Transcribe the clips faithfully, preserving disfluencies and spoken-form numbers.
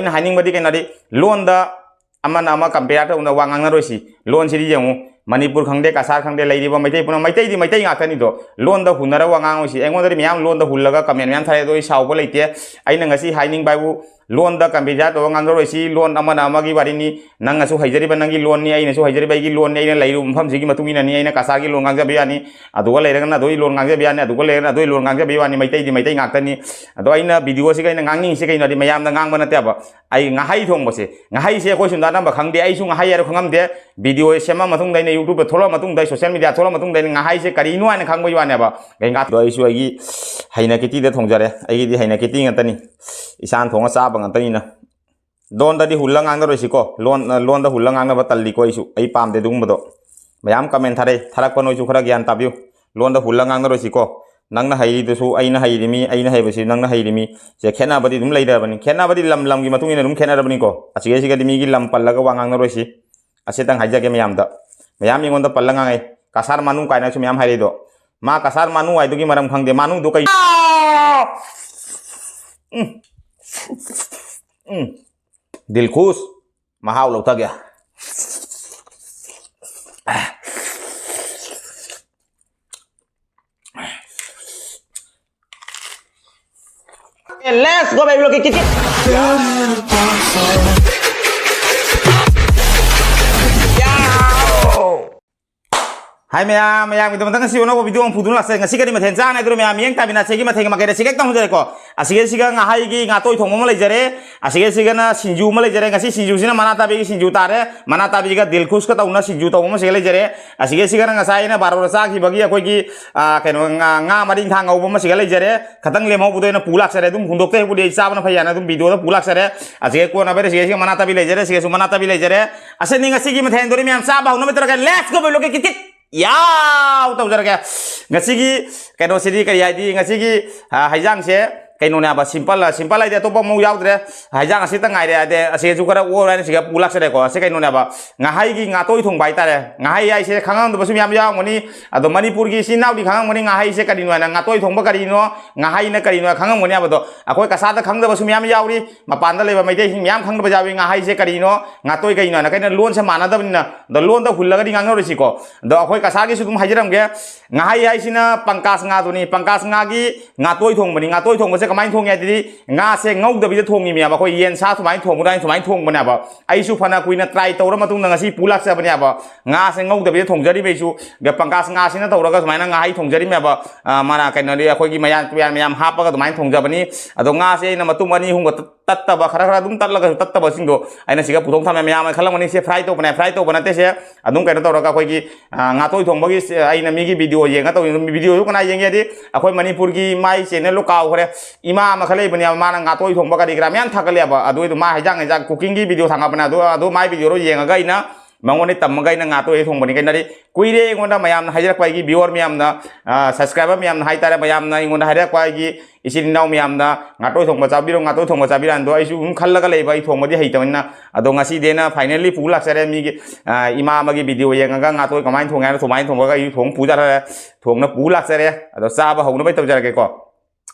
ꯑꯩꯅ ꯍꯥꯏꯅꯤꯡꯕꯗꯤ ꯀꯩꯅꯣꯗꯤ, ꯂꯣꯟꯗ ꯑꯃꯅ ꯑꯃ compare ꯇꯧꯅ ꯋꯥ ꯉꯥꯡꯅꯔꯣꯏꯁꯤ꯫ ꯂꯣꯟꯁꯤꯗꯤ ꯌꯦꯡꯉꯨ, ꯃꯅꯤꯄꯨꯔ ꯈꯪꯗꯦ, ꯀꯁꯥꯔ ꯈꯪꯗꯦ, ꯂꯩꯔꯤꯕ ꯃꯩꯇꯩ ꯄꯨꯝꯅꯃꯛ, ꯃꯩꯇꯩꯗꯤ ꯃꯩꯇꯩ ꯉꯥꯛꯇꯅꯤꯗꯣ꯫ ꯂꯣꯟꯗ ꯍꯨꯟꯅꯔ ꯋꯥ ꯉꯥꯡꯉꯣꯏꯁꯤ꯫ ꯑꯩꯉꯣꯟꯗꯗꯤ ꯃꯌꯥꯝ ꯂꯣꯟꯗ ꯍꯨꯜꯂꯒ comment ꯃꯌꯥꯝ ꯊꯥꯔꯛꯑꯦ, ꯑꯗꯣ ꯑꯩ ꯁꯥꯎꯕ ꯂꯩꯇꯦ꯫ ꯑꯩꯅ ꯉꯁꯤ ꯍꯥꯏꯅꯤꯡꯕ ꯍꯥꯏꯕꯨ, ꯂꯣꯟꯗ compare ꯇꯧꯔ ꯉꯥꯡꯅꯔꯣꯏꯁꯤ꯫ ꯂꯣꯟ ꯑꯃꯅ ꯑꯃꯒꯤ ꯋꯥꯔꯤꯅꯤ꯫ ꯅꯪꯅꯁꯨ ꯍꯩꯖꯔꯤꯕ ꯅꯪꯒꯤ ꯂꯣꯟꯅꯤ, ꯑꯩꯅꯁꯨ ꯍꯩꯖꯔꯤꯕ ꯑꯩꯒꯤ ꯂꯣꯟꯅꯤ꯫ ꯑꯩꯅ ꯂꯩꯔꯨꯕ ꯃꯐꯝꯁꯤꯒꯤ ꯃꯇꯨꯡ ꯏꯟꯅꯅꯤ꯫ ꯑꯩꯅ ꯀꯁꯥꯔꯒꯤ ꯂꯣꯟ ꯉꯥꯡꯖꯕ ꯌꯥꯅꯤ, ꯑꯗꯨꯒ ꯂꯩꯔꯒꯅ ꯑꯗꯨꯒꯤ ꯂꯣꯟ ꯉꯥꯡꯖꯕ ꯌꯥꯅꯤ, ꯑꯗꯨꯒ ꯂꯩꯔꯒꯅ ꯑꯗꯨꯒꯤ ꯂꯣꯟ ꯉꯥꯡꯖꯕ ꯌꯥꯅꯤ꯫ ꯃꯩꯇꯩꯗꯤ ꯃꯩꯇꯩ ꯉꯥꯛꯇꯅꯤ꯫ ꯑꯗꯣ ꯑꯩꯅ video ꯁꯤꯒ ꯑꯩꯅ ꯉꯥꯡꯅꯤꯡꯉꯤꯁꯤ ꯀꯩꯅꯣꯗꯤ, ꯃꯌꯥꯝꯗ ꯉꯥꯡꯕ ꯅꯠꯇꯦꯕ꯫ ꯑꯩ ꯉꯥꯍꯩ ꯊꯣꯡꯕꯁꯦ, ꯉꯥꯍꯩꯁꯦ ꯑꯩꯈꯣꯏ ꯁꯣꯝꯗ ꯑꯅꯝꯕ ꯈꯪꯗꯦ꯫ ꯑꯩꯁꯨ ꯉꯥꯍꯩ ꯍꯥꯏꯔ ꯈꯪꯉꯝꯗꯦ꯫ Video ꯁꯦꯝꯃ ꯃꯇꯨꯡꯗ, ꯑꯩꯅ YouTube ꯊꯣꯛꯂꯛꯑ ꯃꯇꯨꯡꯗ, ꯑꯩ social media ꯊꯣꯛꯂꯛꯑ ꯃꯇꯨꯡꯗ ꯑꯩꯅ ꯉꯥꯍꯩꯁꯦ ꯀꯔꯤꯅꯣ ꯍꯥꯏꯅ ꯈꯪꯕꯒꯤ ꯋꯥꯅꯦꯕ꯫ ꯑꯩ ꯉꯥ-, ꯑꯗꯣ ꯑꯩꯁꯨ ꯑꯩꯒꯤ ꯍꯩꯅ ꯀꯤꯇꯤꯗ ꯊꯣꯡꯖꯔꯦ꯫ ꯑꯩꯒꯤꯗꯤ ꯍꯩꯅ ꯀꯤꯇꯤ ꯉꯥꯛꯇꯅꯤ, ꯏꯁꯥꯅ ꯊꯣꯡꯉ ꯆꯥꯕ ꯉꯥꯛꯇꯅꯤꯅ꯫ ꯂꯣꯟꯗꯗꯤ ꯍꯨꯜꯂ ꯉꯥꯡꯅꯔꯣꯏꯁꯤꯀꯣ꯫ ꯂꯣꯟ, ꯂꯣꯟꯗ ꯍꯨꯜꯂ ꯉꯥꯡꯅꯕ ꯇꯜꯂꯤꯀꯣ ꯑꯩꯁꯨ꯫ ꯑꯩ ꯄꯥꯝꯗꯦ ꯑꯗꯨꯒꯨꯝꯕꯗꯣ꯫ ꯃꯌꯥꯝ comment ꯊꯥꯔꯛꯏ, ꯊꯥꯔꯛꯄ ꯅꯣꯏꯁꯨ ꯈꯔ ꯒ꯭ꯌꯥꯟ ꯇꯥꯕꯤꯌꯨ꯫ ꯂꯣꯟꯗ ꯍꯨꯜꯂ ꯉꯥꯡꯅꯔꯣꯏꯁꯤꯀꯣ꯫ ꯅꯪꯅ ꯍꯩꯔꯤꯗꯨꯁꯨ ꯑꯩꯅ ꯍꯩꯔꯤꯃꯤ, ꯑꯩꯅ ꯍꯩꯕꯁꯤ ꯅꯪꯅ ꯍꯩꯔꯤꯃꯤ꯫ ꯁꯦ, ꯈꯦꯠꯅꯕꯗꯤ ꯑꯗꯨꯝ ꯂꯩꯔꯕꯅꯤ꯫ ꯈꯦꯠꯅꯕꯗꯤ ꯂꯝ ꯂꯝꯒꯤ ꯃꯇꯨꯡ ꯏꯟꯅ ꯑꯗꯨꯝ ꯈꯦꯠꯅꯔꯕꯅꯤꯀꯣ꯫ ꯑꯁꯤꯒꯩꯁꯤꯒꯗꯤ ꯃꯤꯒꯤ ꯂꯝ ꯄꯜꯂꯒ ꯋꯥ ꯉꯥꯡꯅꯔꯣꯏꯁꯤ꯫ ꯑꯁꯤꯇꯪ ꯍꯥꯏꯖꯒꯦ ꯃꯌꯥꯝꯗ꯫ ꯃꯌꯥꯝ ꯑꯩꯉꯣꯟꯗ ꯄꯜꯂ ꯉꯥꯡꯉꯛꯏ꯫ ꯀꯁꯥꯔ ꯃꯥꯅꯨ ꯀꯥꯏꯅꯁꯨ ꯃꯌꯥꯝ ꯍꯥꯏꯔꯛꯏꯗꯣ꯫ ꯃꯥ ꯀꯁꯥꯔ ꯃꯥꯅꯨ ꯍꯥꯏꯗꯨꯒꯤ ꯃꯔꯝ ꯈꯪꯗꯦ꯫ ꯃꯥꯅꯨꯗꯣ ꯀꯩ-, ꯎꯝ꯫ ꯎꯝ꯫ ꯗꯤꯜꯈꯨꯁ꯫ ꯃꯍꯥꯎ ꯂꯧꯊꯒꯦ꯫ Let's go, baby, look at kitchen. Hi ꯃꯌꯥꯝ, ꯃꯌꯥꯝꯒꯤꯗꯃꯛꯇ ꯉꯁꯤ ꯑꯅꯧꯕ video ꯑꯃ ꯄꯨꯗꯨꯅ ꯂꯥꯛꯆꯩ꯫ ꯉꯁꯤ ꯀꯔꯤ ꯃꯊꯦꯜ ꯆꯥꯅꯤ ꯍꯥꯏꯗꯨꯅ ꯃꯌꯥꯝ ꯃꯤꯠꯌꯦꯡ ꯇꯥꯃꯤꯟꯅꯁꯦ꯫ ꯃꯊꯦꯜꯒꯤ ꯃꯀꯩꯗ ꯁꯤꯒꯦꯛ ꯇꯧꯍꯟꯖꯔꯦꯀꯣ꯫ ꯑꯁꯤꯒꯩꯁꯤꯒ ꯉꯥꯍꯩꯒꯤ ꯉꯥꯇꯣꯏ ꯊꯣꯡꯕ ꯑꯃ ꯂꯩꯖꯔꯦ꯫ ꯑꯁꯤꯒꯩꯁꯤꯒꯅ ꯁꯤꯡꯖꯨ ꯑꯃ ꯂꯩꯖꯔꯦ꯫ ꯉꯁꯤ ꯁꯤꯡꯖꯨꯁꯤꯅ ꯃꯅꯥ ꯇꯥꯕꯤꯒꯤ ꯁꯤꯡꯖꯨ ꯇꯥꯔꯦ꯫ ꯃꯅꯥ ꯇꯥꯕꯤꯒ ꯗꯤꯜꯈꯨꯁꯀ ꯇꯧꯅ ꯁꯤꯡꯖꯨ ꯇꯧꯕ ꯑꯃ ꯁꯤꯒ ꯂꯩꯖꯔꯦ꯫ ꯑꯁꯤꯒꯩꯁꯤꯒꯅ ꯉꯁꯥꯏ ꯑꯩꯅ ꯕꯥꯔꯣꯗ ꯆꯥꯈꯤꯕꯒꯤ ꯑꯩꯈꯣꯏꯒꯤ, ꯑ, ꯀꯩꯅꯣ, ꯉꯥ, ꯉꯥ ꯃꯔꯤꯡꯈꯥ ꯉꯧꯕ ꯑꯃ ꯁꯤꯒ ꯂꯩꯖꯔꯦ꯫ ꯈꯇꯪ ꯂꯦꯝꯍꯧꯕꯗꯣ ꯑꯩꯅ ꯄꯨ ꯂꯥꯛꯆꯔꯦ꯫ ꯑꯗꯨꯝ ꯍꯨꯟꯗꯣꯛꯇ ꯍꯦꯛꯄꯨꯗꯤ ꯑꯩ ꯆꯥꯕꯅ ꯐꯩ ꯍꯥꯏꯅ ꯑꯗꯨꯝ videoꯗ ꯄꯨ ꯂꯥꯛꯆꯔꯦ꯫ ꯑꯁꯤꯒ ꯀꯣꯟꯅꯕ ꯑꯁꯤꯒꯩꯁꯤꯒ ꯃꯅꯥ ꯇꯥꯕꯤ ꯂꯩꯖꯔꯦ꯫ ꯑꯁꯤꯒꯁꯨ ꯃꯅꯥ ꯇꯥꯕꯤ ꯂꯩꯖꯔꯦ꯫ ꯑꯁꯤꯅꯤ ꯉꯁꯤꯒꯤ ꯃꯊꯦꯜꯗꯣꯔꯤ ꯃꯌꯥꯝ ꯆꯥꯕ ꯍꯧꯅꯕ ꯇꯧꯔꯒ let's go, baby, look at kitchen꯫ ꯌꯥꯎ ꯇꯧꯖꯔꯒꯦ꯫ ꯉꯁꯤꯒꯤ ꯀꯩꯅꯣꯁꯤꯗꯤ ꯀꯔꯤ ꯍꯥꯏꯗꯤ, ꯉꯁꯤꯒꯤ, ꯑ, ꯍꯩꯖꯥꯡꯁꯦ ꯀꯩꯅꯣꯅꯦꯕ, simple, simple ꯍꯥꯏꯗꯤ ꯑꯇꯣꯞꯄ ꯑꯃꯨꯛ ꯌꯥꯎꯗ꯭ꯔꯦ꯫ ꯍꯤꯟꯖꯥꯡ ꯑꯁꯤꯇ ꯉꯥꯏꯔꯦ꯫ ꯑꯗꯩ ꯑꯁꯤꯁꯨ ꯈꯔ ꯑꯣꯔ ꯍꯥꯏꯅ ꯁꯤꯒ ꯄꯨ ꯂꯥꯛꯆꯔꯦꯀꯣ꯫ ꯑꯁꯤ ꯀꯩꯅꯣꯅꯦꯕ, ꯉꯥꯍꯩꯒꯤ ꯉꯥꯇꯣꯏ ꯊꯣꯡꯕ ꯍꯥꯏꯇꯥꯔꯦ꯫ ꯉꯥꯍꯩ ꯍꯥꯏꯁꯦ ꯈꯪꯉꯝꯗꯕꯁꯨ ꯃꯌꯥꯝ ꯌꯥꯎꯔꯝꯒꯅꯤ꯫ ꯑꯗꯣ ꯃꯅꯤꯄꯨꯔꯒꯤ ꯏꯆꯤꯟ ꯏꯅꯥꯎꯗꯤ ꯈꯪꯉꯝꯒꯅꯤ ꯉꯥꯍꯩꯁꯦ ꯀꯔꯤꯅꯣ ꯍꯥꯏꯅ, ꯉꯥꯇꯣꯏ ꯊꯣꯡꯕ ꯀꯔꯤꯅꯣ, ꯉꯥꯍꯩꯅ ꯀꯔꯤꯅꯣ ꯈꯪꯉꯝꯒꯅꯤ ꯍꯥꯏꯕꯗꯣ꯫ ꯑꯩꯈꯣꯏ ꯀꯁꯥꯔꯗ ꯈꯪꯗꯕꯁꯨ ꯃꯌꯥꯝ ꯌꯥꯎꯔꯤ, ꯃꯄꯥꯟꯗ ꯂꯩꯕ ꯃꯩꯇꯩꯁꯤꯡ ꯃꯌꯥꯝ ꯈꯪꯗꯕ ꯌꯥꯎꯏ꯫ ꯉꯥꯍꯩꯁꯦ ꯀꯔꯤꯅꯣ, ꯉꯥꯇꯣꯏ ꯀꯔꯤꯅꯣ ꯍꯥꯏꯅ, ꯀꯩꯅꯣ ꯂꯣꯟꯁꯦ ꯃꯥꯟꯅꯗꯕꯅꯤꯅ꯫ ꯑꯗꯣ ꯂꯣꯟꯗ ꯍꯨꯜꯂꯒꯗꯤ ꯉꯥꯡꯅꯔꯣꯏꯁꯤꯀꯣ꯫ ꯑꯗꯣ ꯑꯩꯈꯣꯏ ꯀꯁꯥꯔꯒꯤꯁꯨ ꯑꯗꯨꯝ ꯍꯥꯏꯖꯔꯝꯒꯦ꯫ ꯉꯥꯍꯩ ꯍꯥꯏꯁꯤꯅ ꯄꯪꯀꯥꯁ ꯉꯥꯗꯨꯅꯤ꯫ ꯄꯪꯀꯥꯁ ꯉꯥꯒꯤ ꯉꯥꯇꯣꯏ ꯊꯣꯡꯕꯅꯤ꯫ ꯉꯥꯇꯣꯏ ꯊꯣꯡꯕꯁꯦ ꯀꯃꯥꯏꯅ ꯊꯣꯡꯉꯦ ꯍꯥꯏꯗꯤ, ꯉꯥꯁꯦ ꯉꯧꯗꯕꯤꯗ ꯊꯣꯡꯉꯤꯃꯦꯕ꯫ ꯑꯩꯈꯣꯏ ꯌꯦꯟ ꯁꯥ ꯁꯨꯃꯥꯏꯅ ꯊꯣꯡꯕ ꯑꯗꯨꯃꯥꯏꯅ ꯁꯨꯃꯥꯏꯅ ꯊꯣꯡꯕꯅꯦꯕ꯫ ꯑꯩꯁꯨ ꯐꯅ ꯀꯨꯏꯅ try ꯇꯧꯔ ꯃꯇꯨꯡꯗ ꯉꯁꯤ ꯄꯨ ꯂꯥꯛꯆꯕꯅꯦꯕ꯫ ꯉꯥꯁꯦ ꯉꯧꯗꯕꯤꯗ ꯊꯣꯡꯖꯔꯤꯕ ꯑꯩꯁꯨ꯫ ꯄꯪꯀꯥꯁ ꯉꯥꯁꯤꯅ ꯇꯧꯔꯒ ꯁꯨꯃꯥꯏꯅ ꯉꯥꯍꯩ ꯊꯣꯡꯖꯔꯤꯃꯦꯕ꯫ ꯑ, ꯃꯥꯅ ꯀꯩꯅꯣꯗꯤ ꯑꯩꯈꯣꯏꯒꯤ ꯃꯌꯥꯟ ꯇꯨꯌꯥꯟ ꯃꯌꯥꯝ ꯍꯥꯞꯄꯒ ꯑꯗꯨꯃꯥꯏꯅ ꯊꯣꯡꯖꯕꯅꯤ꯫ ꯑꯗꯣ ꯉꯥꯁꯦ ꯑꯩꯅ ꯃꯇꯨꯝ ꯑꯅꯤ ꯑꯍꯨꯝꯒ ꯇꯠ-, ꯇꯠꯇꯕ, ꯈꯔ ꯈꯔ ꯑꯗꯨꯝ ꯇꯠꯂꯒꯁꯨ ꯇꯠꯇꯕꯁꯤꯡꯗꯣ ꯑꯩꯅ ꯁꯤꯒ ꯄꯨꯊꯣꯛ ꯊꯝꯃꯦ꯫ ꯃꯌꯥꯝꯅ ꯈꯜꯂꯝꯒꯅꯤ ꯁꯦ fry ꯇꯧꯕꯅꯦ꯫ Fry ꯇꯧꯕ ꯅꯠꯇꯦ ꯁꯦ꯫ ꯑꯗꯨꯝ ꯀꯩꯅꯣ ꯇꯧꯔꯒ ꯑꯩꯈꯣꯏꯒꯤ, ꯑ, ꯉꯥꯇꯣꯏ ꯊꯣꯡꯕꯒꯤ ꯁꯦ-, ꯑꯩꯅ ꯃꯤꯒꯤ video ꯌꯦꯡꯉ ꯇꯧꯔꯤ꯫ Video ꯗꯨ ꯀꯅꯥ ꯌꯦꯡꯒꯦ ꯍꯥꯏꯗꯤ, ꯑꯩꯈꯣꯏ ꯃꯅꯤꯄꯨꯔꯒꯤ ꯃꯥꯏ channel ꯗꯣ ꯀꯥꯎꯈ꯭ꯔꯦ꯫ ꯏꯃꯥ ꯑꯃꯈꯛ ꯂꯩꯕꯅꯦꯕ, ꯃꯥꯅ ꯉꯥꯇꯣꯏ ꯊꯣꯡꯕ ꯀꯔꯤ ꯀꯔꯥ ꯃꯌꯥꯝ ꯊꯥꯒꯠꯂꯦꯕ꯫ ꯑꯗꯨꯏꯗꯣ ꯃꯥ ꯍꯩꯖꯥꯡ ꯍꯩꯖꯥꯡ cooking ꯒꯤ video ꯊꯥꯒꯠꯄꯅꯦ꯫ ꯑꯗꯨ, ꯑꯗꯨ ꯃꯥꯏ video ꯗꯣ ꯌꯦꯡꯉꯒ ꯑꯩꯅ ꯃꯉꯣꯟꯗ ꯇꯝꯃꯒ ꯑꯩꯅ ꯉꯥꯇꯣꯏ ꯊꯣꯡꯕꯅꯤ꯫ ꯀꯩꯅꯣꯗꯤ ꯀꯨꯏꯔꯦ ꯑꯩꯉꯣꯟꯗ ꯃꯌꯥꯝꯅ ꯍꯥꯏꯖꯔꯛꯄ, ꯑꯩꯒꯤ viewer ꯃꯌꯥꯝꯅ, ꯑ, subscriber ꯃꯌꯥꯝꯅ ꯍꯥꯏꯇꯥꯔꯦ, ꯃꯌꯥꯝꯅ ꯑꯩꯉꯣꯟꯗ ꯍꯥꯏꯔꯛꯄ, ꯑꯩꯒꯤ ꯏꯆꯤꯟ ꯏꯅꯥꯎ ꯃꯌꯥꯝꯅ "ꯉꯥꯇꯣꯏ ꯊꯣꯡꯕ ꯆꯥꯕꯤꯔꯣ, ꯉꯥꯇꯣꯏ ꯊꯣꯡꯕ ꯆꯥꯕꯤꯔꯣ" ꯍꯥꯏꯅ꯫ ꯑꯗꯣ ꯑꯩꯁꯨ ꯑꯗꯨꯝ ꯈꯜꯂꯒ ꯂꯩꯕ, ꯑꯩ ꯊꯣꯡꯕꯗꯤ ꯍꯩꯇꯕꯅꯤꯅ꯫ ꯑꯗꯣ ꯉꯁꯤꯗꯤ ꯑꯩꯅ finally ꯄꯨ ꯂꯥꯛꯆꯔꯦ꯫ ꯃꯤꯒꯤ, ꯑ, ꯏꯃꯥ ꯑꯃꯒꯤ video ꯌꯦꯡꯉꯒ ꯉꯥꯇꯣꯏ ꯀꯃꯥꯏꯅ ꯊꯣꯡꯉꯦ ꯍꯥꯏꯅ, ꯁꯨꯃꯥꯏꯅ ꯊꯣꯡꯉꯒ ꯑꯩꯁꯨ ꯊꯣꯡ ꯄꯨꯖꯔꯦ, ꯊꯣꯡꯅ ꯄꯨ ꯂꯥꯛꯆꯔꯦ꯫ ꯑꯗꯣ ꯆꯥꯕ ꯍꯧꯅꯕ ꯇꯧꯖꯔꯒꯦꯀꯣ꯫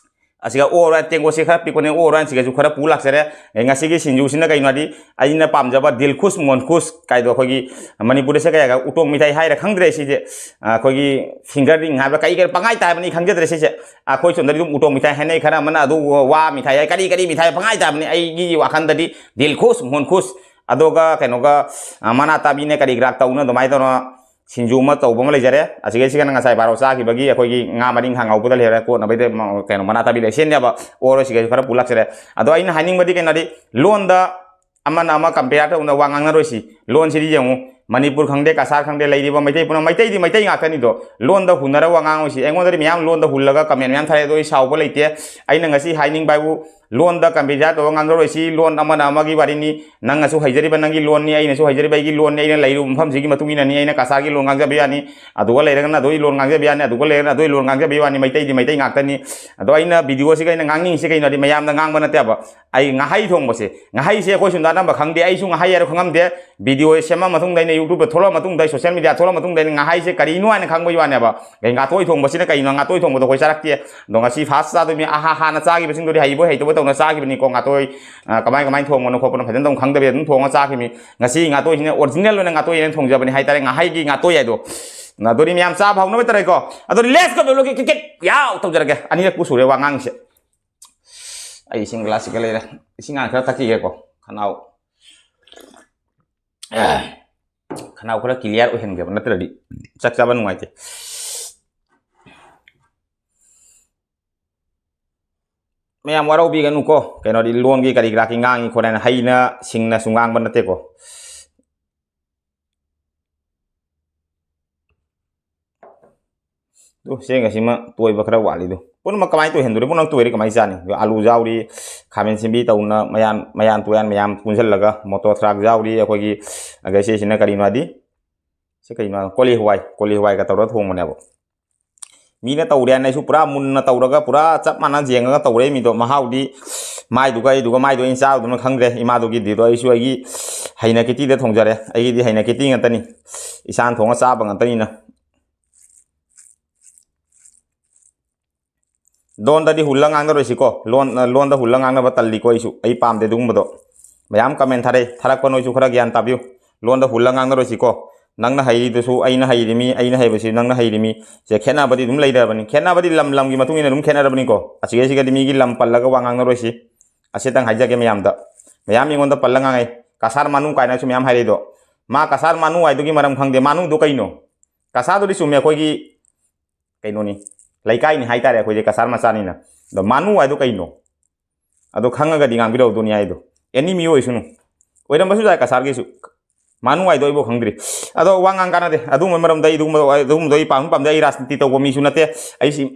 ꯑꯁꯤꯒ ꯑꯣꯔ ꯇꯦꯡꯀꯣꯠꯁꯦ ꯈꯔ ꯄꯤꯛꯄꯅꯦ, ꯑꯣꯔ ꯁꯤꯒꯁꯨ ꯈꯔ ꯄꯨ ꯂꯥꯛꯆꯔꯦ꯫ ꯑꯦ, ꯉꯁꯤꯒꯤ ꯁꯤꯡꯖꯨꯁꯤꯅ ꯀꯩꯅꯣ ꯍꯥꯏꯗꯤ, ꯑꯩꯅ ꯄꯥꯝꯖꯕ ꯗꯤꯜꯈꯨꯁ ꯃꯣꯟꯈꯨꯁ ꯀꯥꯏꯗꯣ, ꯑꯩꯈꯣꯏꯒꯤ ꯃꯅꯤꯄꯨꯔꯗ ꯁꯦ ꯀꯩ ꯍꯥꯏꯒ, ꯎꯇꯣꯡ ꯃꯤꯊꯥꯏ ꯍꯥꯏꯔ ꯈꯪꯗ꯭ꯔꯦ ꯁꯤꯁꯦ꯫ ꯑ, ꯑꯩꯈꯣꯏꯒꯤ finger ring ꯍꯥꯏꯕ꯭ꯔꯥ, ꯀꯔꯤ ꯀꯔꯤ ꯄꯪꯍꯥꯏ ꯇꯥꯏꯕꯅꯤ, ꯈꯪꯖꯗ꯭ꯔꯦ ꯁꯤꯁꯦ꯫ ꯑꯩꯈꯣꯏ ꯁꯣꯝꯗꯗꯤ ꯑꯗꯨꯝ ꯎꯇꯣꯡ ꯃꯤꯊꯥꯏ ꯍꯥꯏꯅꯩ, ꯈꯔ ꯑꯃꯅ ꯑꯗꯨ ꯋꯥ ꯃꯤꯊꯥꯏ ꯍꯥꯏ, ꯀꯔꯤ ꯀꯔꯤ ꯃꯤꯊꯥꯏ ꯄꯪꯍꯥꯏ ꯇꯥꯏꯕꯅꯤ꯫ ꯑꯩꯒꯤ ꯋꯥꯈꯜꯗꯗꯤ ꯗꯤꯜꯈꯨꯁ ꯃꯣꯟꯈꯨꯁ, ꯑꯗꯨꯒ ꯀꯩꯅꯣꯒ, ꯑ, ꯃꯅꯥ ꯇꯥꯕꯤꯅꯦ, ꯀꯔꯤ ꯀꯔꯥ ꯇꯧꯅ ꯑꯗꯨꯃꯥꯏꯅ ꯇꯧꯅ ꯁꯤꯡꯖꯨ ꯑꯃ ꯇꯧꯕ ꯑꯃ ꯂꯩꯖꯔꯦ꯫ ꯑꯁꯤꯒꯩꯁꯤꯒꯅ ꯉꯁꯥꯏ ꯕꯥꯔꯣ ꯆꯥꯈꯤꯕꯒꯤ ꯑꯩꯈꯣꯏꯒꯤ ꯉꯥ ꯃꯔꯤꯡꯈꯥ ꯉꯧꯕꯗ ꯂꯩꯔꯦ꯫ ꯀꯣꯠꯅꯕꯩꯗ ꯃ-, ꯀꯩꯅꯣ, ꯃꯅꯥ ꯇꯥꯕꯤ ꯂꯩꯁꯦꯟꯅꯦꯕ꯫ ꯑꯣꯔ ꯁꯤꯒꯩꯁꯨ ꯈꯔ ꯄꯨ ꯂꯥꯛꯆꯔꯦ꯫ ꯑꯗꯣ ꯑꯩꯅ ꯍꯥꯏꯅꯤꯡꯕꯗꯤ ꯀꯩꯅꯣꯗꯤ, ꯂꯣꯟꯗ ꯑꯃꯅ ꯑꯃ compare ꯇꯧꯅ ꯋꯥ ꯉꯥꯡꯅꯔꯣꯏꯁꯤ꯫ ꯂꯣꯟꯁꯤꯗꯤ ꯌꯦꯡꯉꯨ, ꯃꯅꯤꯄꯨꯔ ꯈꯪꯗꯦ, ꯀꯁꯥꯔ ꯈꯪꯗꯦ, ꯂꯩꯔꯤꯕ ꯃꯩꯇꯩ ꯄꯨꯝꯅꯃꯛ, ꯃꯩꯇꯩꯗꯤ ꯃꯩꯇꯩ ꯉꯥꯛꯇꯅꯤꯗꯣ꯫ ꯂꯣꯟꯗ ꯍꯨꯟꯅꯔ ꯋꯥ ꯉꯥꯡꯉꯣꯏꯁꯤ꯫ ꯑꯩꯉꯣꯟꯗꯗꯤ ꯃꯌꯥꯝ ꯂꯣꯟꯗ ꯍꯨꯜꯂꯒ comment ꯃꯌꯥꯝ ꯊꯥꯔꯛꯑꯦ, ꯑꯗꯣ ꯑꯩ ꯁꯥꯎꯕ ꯂꯩꯇꯦ꯫ ꯑꯩꯅ ꯉꯁꯤ ꯍꯥꯏꯅꯤꯡꯕ ꯍꯥꯏꯕꯨ, ꯂꯣꯟꯗ ꯀꯝꯄꯤꯇꯤꯁꯟ ꯇꯧꯔꯒ ꯉꯥꯡꯅꯔꯣꯏꯁꯤ꯫ ꯂꯣꯟ ꯑꯃꯅ ꯑꯃꯒꯤ ꯋꯥꯔꯤꯅꯤ, ꯅꯪꯅꯁꯨ ꯍꯩꯖꯔꯤꯕ ꯅꯪꯒꯤ ꯂꯣꯟꯅꯤ, ꯑꯩꯅꯁꯨ ꯍꯩꯖꯔꯤꯕ ꯑꯩꯒꯤ ꯂꯣꯟꯅꯤ, ꯑꯩꯅ ꯂꯩꯔꯨꯕ ꯃꯐꯝꯁꯤꯒꯤ ꯃꯇꯨꯡ ꯏꯟꯅꯅꯤ꯫ ꯑꯩꯅ ꯀꯁꯥꯔꯒꯤ ꯂꯣꯟ ꯉꯥꯡꯖꯕ ꯌꯥꯅꯤ, ꯑꯗꯨꯒ ꯂꯩꯔꯒꯅ ꯑꯗꯨꯒꯤ ꯂꯣꯟ ꯉꯥꯡꯖꯕ ꯌꯥꯅꯤ, ꯑꯗꯨꯒ ꯂꯩꯔꯒꯅ ꯑꯗꯨꯒꯤ ꯂꯣꯟ ꯉꯥꯡꯖꯕ ꯌꯥꯅꯤ, ꯃꯩꯇꯩꯗꯤ ꯃꯩꯇꯩ ꯉꯥꯛꯇꯅꯤ꯫ ꯑꯗꯣ ꯑꯩꯅ ꯚꯤꯗꯤꯑꯣꯁꯤꯒ ꯑꯩꯅ ꯉꯥꯡꯅꯤꯡꯉꯤꯁꯤ ꯀꯩꯅꯣ ꯍꯥꯏꯗꯤ ꯃꯌꯥꯝꯗ ꯉꯥꯡꯕ ꯅꯠꯇꯦꯕ꯫ ꯑꯩ ꯉꯥꯍꯩ ꯊꯣꯡꯕꯁꯦ, ꯉꯥꯍꯩꯁꯦ ꯑꯩꯈꯣꯏ ꯁꯣꯝꯗ ꯑꯅꯝꯕ ꯈꯪꯗꯦ, ꯑꯩꯁꯨ ꯉꯥꯍꯩ ꯍꯥꯏꯔ ꯈꯪꯉꯝꯗꯦ꯫ ꯚꯤꯗꯤꯑꯣ ꯁꯦꯝꯃ ꯃꯇꯨꯡꯗ, ꯑꯩꯅ YouTube ꯊꯣꯛꯂꯛꯑ ꯃꯇꯨꯡꯗ, ꯑꯩ ꯁꯣꯁꯤꯌꯦꯜ ꯃꯤꯗꯤꯌꯥ ꯊꯣꯛꯂꯛꯑ ꯃꯇꯨꯡꯗ ꯑꯩꯅ ꯉꯥꯍꯩꯁꯦ ꯀꯔꯤꯅꯣ ꯍꯥꯏꯅ ꯈꯪꯕꯒꯤ ꯋꯥꯅꯦꯕ꯫ ꯑꯩ ꯉꯥꯇꯣꯏ ꯊꯣꯡꯕꯁꯤꯅ ꯀꯩꯅꯣ? ꯉꯥꯇꯣꯏ ꯊꯣꯡꯕꯗꯣ ꯑꯩꯈꯣꯏ ꯆꯥꯔꯛꯇꯦ꯫ ꯑꯗꯣ ꯉꯁꯤ ꯐꯥꯔꯁ ꯆꯥꯗꯣꯏꯅꯤ꯫ ꯑꯍꯥ ꯍꯥꯟꯅ ꯆꯥꯈꯤꯕꯁꯤꯡꯗꯨꯗꯤ ꯍꯩꯕꯣꯏ ꯍꯩꯇꯕꯣꯏ ꯇꯧꯅ ꯆꯥꯈꯤꯕꯅꯤꯀꯣ꯫ ꯉꯥꯇꯣꯏ, ꯑ, ꯀꯃꯥꯏ ꯀꯃꯥꯏꯅ ꯊꯣꯡꯕꯅꯣ ꯈꯣꯠꯄꯅꯣ ꯐꯖꯅ ꯑꯗꯨꯝ ꯈꯪꯗꯕꯤꯗ ꯑꯗꯨꯝ ꯊꯣꯡꯉ ꯆꯥꯈꯤꯕꯅꯤ꯫ ꯉꯁꯤ ꯉꯥꯇꯣꯏꯁꯤꯅ ꯑꯣꯔꯤꯖꯤꯅꯦꯜ ꯑꯣꯏꯅ ꯉꯥꯇꯣꯏ ꯑꯣꯏꯅ ꯊꯣꯡꯖꯕꯅꯤ ꯍꯥꯏꯇꯥꯔꯦ, ꯉꯥꯍꯩꯒꯤ ꯉꯥꯇꯣꯏ ꯍꯥꯏꯗꯣ꯫ ꯑꯗꯨꯗꯤ ꯃꯌꯥꯝ ꯆꯥꯕ ꯍꯧꯅꯕ ꯇꯧꯔꯦꯀꯣ꯫ ꯑꯗꯨꯗꯤ let's go, ꯀꯤꯛ ꯀꯤꯛ ꯌꯥꯎ ꯇꯧꯖꯔꯒꯦ꯫ ꯑꯅꯤꯔꯛꯄꯨ ꯁꯨꯔꯦ ꯋꯥ ꯉꯥꯡꯉꯤꯁꯦ꯫ ꯑꯩ ꯏꯁꯤꯡ ꯒ꯭ꯂꯥꯁꯁꯤꯒ ꯂꯩꯔꯦ, ꯏꯁꯤꯡ ꯍꯥꯟꯅ ꯈꯔ ꯊꯛꯈꯤꯒꯦꯀꯣ, ꯈꯅꯥꯎ꯫ ꯈꯅꯥꯎ ꯈꯔ ꯀ꯭ꯂꯤꯌꯥꯔ ꯑꯣꯏꯍꯟꯒꯦꯕ, ꯅꯠꯇ꯭ꯔꯗꯤ ꯆꯥꯛ ꯆꯥꯕ ꯅꯨꯡꯉꯥꯏꯇꯦ꯫ ꯃꯌꯥꯝ ꯋꯥꯔꯧꯕꯤꯒꯅꯨꯀꯣ, ꯀꯩꯅꯣꯗꯤ ꯂꯣꯟꯒꯤ ꯀꯔꯤ ꯀꯔꯥꯒꯤ ꯉꯥꯡꯉꯤ ꯈꯣꯠꯂꯦꯅ ꯍꯩꯅ ꯁꯤꯡꯅꯁꯨ ꯉꯥꯡꯕ ꯅꯠꯇꯦꯀꯣ꯫ ꯑꯗꯨ ꯆꯦꯡ ꯑꯁꯤꯃ ꯇꯣꯏꯕ ꯈꯔ ꯋꯥꯠꯂꯤꯗꯨ꯫ ꯄꯨꯝꯅꯃꯛ ꯀꯃꯥꯏꯅ ꯇꯣꯏꯍꯟꯗꯣꯔꯤ? ꯄꯨꯝꯅꯃꯛ ꯇꯣꯏꯔꯗꯤ ꯀꯃꯥꯏꯅ ꯆꯥꯅꯤ? ꯑꯗꯨ ꯑꯥꯂꯨ ꯌꯥꯎꯔꯤ, ꯈꯥꯃꯦꯟ ꯁꯤꯟꯕꯤ ꯇꯧꯅ ꯃꯌꯥꯟ, ꯃꯌꯥꯟ ꯇꯨꯌꯥꯟ ꯃꯌꯥꯝ ꯄꯨꯟꯁꯤꯜꯂꯒ, ꯃꯣꯇꯣꯔ ꯊ꯭ꯔꯥꯛ ꯌꯥꯎꯔꯤ, ꯑꯩꯈꯣꯏꯒꯤ ꯑꯗꯩ ꯁꯤꯁꯤꯅ ꯀꯔꯤꯅꯣ ꯍꯥꯏꯗꯤ, ꯁꯤ ꯀꯩꯅꯣ? ꯀꯣꯂꯤ ꯍꯋꯥꯏ, ꯀꯣꯂꯤ ꯍꯋꯥꯏꯒ ꯇꯧꯔꯒ ꯊꯣꯡꯕꯅꯦꯕ꯫ ꯃꯤꯅ ꯇꯧꯔꯦ ꯍꯥꯏꯅ ꯑꯩꯁꯨ ꯄꯨꯔꯥ ꯃꯨꯟꯅ ꯇꯧꯔꯒ ꯄꯨꯔꯥ ꯆꯞ ꯃꯥꯟꯅ ꯌꯦꯡꯉꯒ ꯇꯧꯔꯦ ꯃꯤꯗꯣ꯫ ꯃꯍꯥꯎꯗꯤ ꯃꯥꯏꯗꯨꯒ ꯑꯩꯗꯨꯒ, ꯃꯥꯏꯗꯣ ꯑꯩꯅ ꯆꯥꯔꯨꯗꯨꯅ ꯈꯪꯗ꯭ꯔꯦ, ꯏꯃꯥꯗꯨꯒꯤꯗꯤꯗꯣ꯫ ꯑꯩꯁꯨ ꯑꯩꯒꯤ ꯍꯩꯅ ꯀꯤꯇꯤꯗ ꯊꯣꯡꯖꯔꯦ, ꯑꯩꯒꯤꯗꯤ ꯍꯩꯅ ꯀꯤꯇꯤ ꯉꯥꯛꯇꯅꯤ, ꯏꯁꯥꯅ ꯊꯣꯡꯉ ꯆꯥꯕ ꯉꯥꯛꯇꯅꯤꯅ꯫ ꯂꯣꯟꯗꯗꯤ ꯍꯨꯜꯂ ꯉꯥꯡꯅꯔꯣꯏꯁꯤꯀꯣ꯫ ꯂꯣꯟ, ꯂꯣꯟꯗ ꯍꯨꯜꯂ ꯉꯥꯡꯅꯕ ꯇꯜꯂꯤꯀꯣ ꯑꯩꯁꯨ꯫ ꯑꯩ ꯄꯥꯝꯗꯦ ꯑꯗꯨꯒꯨꯝꯕꯗꯣ꯫ ꯃꯌꯥꯝ ꯀꯃꯦꯟ ꯊꯥꯔꯛꯏ꯫ ꯊꯥꯔꯛꯄ ꯅꯣꯏꯁꯨ ꯈꯔ ꯒ꯭ꯌꯥꯟ ꯇꯥꯕꯤꯌꯨ꯫ ꯂꯣꯟꯗ ꯍꯨꯜꯂ ꯉꯥꯡꯅꯔꯣꯏꯁꯤꯀꯣ꯫ ꯅꯪꯅ ꯍꯩꯔꯤꯗꯨꯁꯨ ꯑꯩꯅ ꯍꯩꯔꯤꯃꯤ, ꯑꯩꯅ ꯍꯩꯕꯁꯤ ꯅꯪꯅ ꯍꯩꯔꯤꯃꯤ꯫ ꯁꯦ, ꯈꯦꯠꯅꯕꯗꯤ ꯑꯗꯨꯝ ꯂꯩꯔꯕꯅꯤ꯫ ꯈꯦꯠꯅꯕꯗꯤ ꯂꯝ ꯂꯝꯒꯤ ꯃꯇꯨꯡ ꯏꯟꯅ ꯑꯗꯨꯝ ꯈꯦꯠꯅꯔꯕꯅꯤꯀꯣ꯫ ꯑꯁꯤꯒꯩꯁꯤꯒꯗꯤ ꯃꯤꯒꯤ ꯂꯝ ꯄꯜꯂꯒ ꯋꯥ ꯉꯥꯡꯅꯔꯣꯏꯁꯤ꯫ ꯑꯁꯤꯇꯪ ꯍꯥꯏꯖꯒꯦ ꯃꯌꯥꯝꯗ꯫ ꯃꯌꯥꯝ ꯑꯩꯉꯣꯟꯗ ꯄꯜꯂ ꯉꯥꯡꯉꯩ꯫ ꯀꯁꯥꯔ ꯃꯥꯅꯨ ꯀꯥꯏꯅꯁꯨ ꯃꯌꯥꯝ ꯍꯥꯏꯔꯛꯏꯗꯣ꯫ ꯃꯥ ꯀꯁꯥꯔ ꯃꯥꯅꯨ ꯍꯥꯏꯗꯨꯒꯤ ꯃꯔꯝ ꯈꯪꯗꯦ꯫ ꯃꯥꯅꯨꯗꯣ ꯀꯩꯅꯣ? ꯀꯁꯥꯔꯗꯨꯗꯤ ꯆꯨꯝꯃꯦ, ꯑꯩꯈꯣꯏꯒꯤ ꯀꯩꯅꯣꯅꯤ, ꯂꯩꯀꯥꯏꯅꯤ ꯍꯥꯏꯇꯥꯔꯦ, ꯑꯩꯈꯣꯏꯁꯦ ꯀꯁꯥꯔ ꯃꯆꯥꯅꯤꯅ꯫ ꯑꯗꯣ ꯃꯥꯅꯨ ꯍꯥꯏꯗꯣ ꯀꯩꯅꯣ? ꯑꯗꯣ ꯈꯪꯉꯒꯗꯤ ꯉꯥꯡꯕꯤꯔꯛꯎꯗꯣ ꯅꯤꯌꯥꯏꯗꯣ꯫ ꯑꯦꯅꯤ ꯃꯤꯑꯣꯏ ꯑꯣꯏꯁꯅꯨ, ꯑꯣꯏꯔꯝꯕꯁꯨ ꯌꯥꯏ ꯀꯁꯥꯔꯒꯤꯁꯨ꯫ ꯃꯥꯅꯨ ꯍꯥꯏꯗꯣ ꯑꯩꯕꯨ ꯈꯪꯗ꯭ꯔꯤ꯫ ꯑꯗꯣ ꯋꯥ ꯉꯥꯡ ꯀꯥꯟꯅꯗꯦ ꯑꯗꯨꯒꯨꯝꯕ ꯃꯔꯝꯗ꯫ ꯑꯩ ꯑꯗꯨꯒꯨꯝꯕ, ꯑꯗꯨꯒꯨꯝꯕꯗꯣ ꯑꯩ ꯄꯥꯝꯁꯨ ꯄꯥꯝꯗꯦ꯫ ꯑꯩ ꯔꯥꯖꯅꯤꯇꯤ ꯇꯧꯕ ꯃꯤꯁꯨ ꯅꯠꯇꯦ꯫ ꯑꯩꯁꯤ